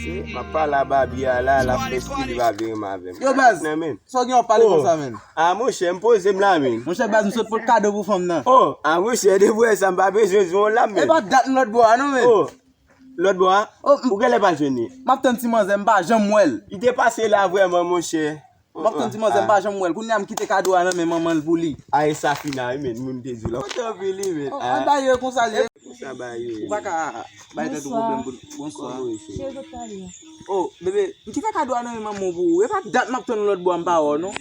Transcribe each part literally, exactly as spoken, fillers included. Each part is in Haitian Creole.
Se, m ap pale a Babi a la, l ap fè stil li pa vle renmen avè m. Yo, baz, nan, men. Sa w gen w ap pale konsa, men? A, monchè, m poze m la, men. Monchè, baz, m sot pot kado pou fanm nan. Oh, a, monchè, depi w wè sa, m pa bezwen di w la, men. E pa dat m lòt bò a, non, men. Oh, lòt bò a? Oh, m- Ou genlè pa jwenn li? M ap tann ti manzè, m pa janm wè l. Li te pase la vrèman, monchè. M ap tann ti manzè, m pa janm wè l. Kounye a m kite kado a nan men manman l pou li. A, e sa fina, wi, men, moun te di w la. Kontan vin li, men. Oh, a, bagay yo konsa l ye. Konsa bagay yo ye. Ou pa ka bay tèt ou pwoblèm pou, bonswa. Kòman w ye, cheri? Cheri, kot pale a? Oh, bebe, m kite kado a nan men manman w pou ou. E pa dat m ap tann lòt bò a, m pa wè w, non.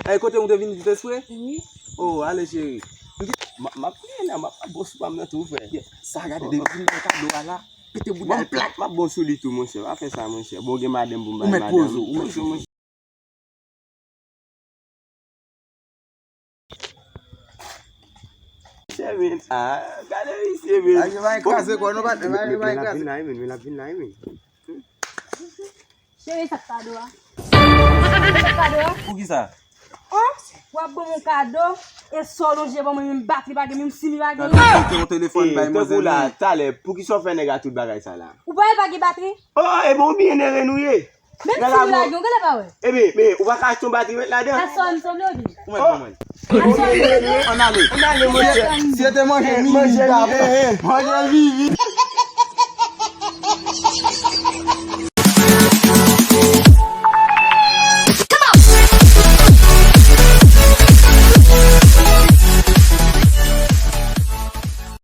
Ay, kote w te vin vit espre? Wi. Oh, ale, cheri. M kite, m ap, m ap priye la, m ap, m ap bon sou pa m nan tou, frè. Yeah. Sa gade, depi vin bay kado a la. Pete bouda l plat. M ap bon sou li tou, monchè. Pa fè sa, monchè. Bon, gen madanm pou m bay madanm. Ou mèt poze w, ou mèt poze w. Monchè, men. Ah, gade misye, men. Ay, yo va kraze kò nou, pa, yo va kraze. Men l ap vin la, men, men l ap vin la, men. Cheri, sa k kado a? Sa k kado a? Poukisa? Oh, w ap ban m yon kado, e sa w lonje ban mwen, menm batri pa gen, menm sim pa gen. Gade, ou te yon telefòn bay manzèl la. Talè, poukisa w fè nèg a tout bagay sa la? Ou pa wè l pa gen batri? Oh, e bon, ou byen ere nou ye. Menm sim la gen, ou genlè pa wè. Ebyen, men, ou pa ka achte yon batri met ladan? A sa w sanble, ou di? Ou mèt ban mwen. A sa w sanble. Ann ale. Ann ale, monchè. Si yo te manje, manje, manje, manje, manje.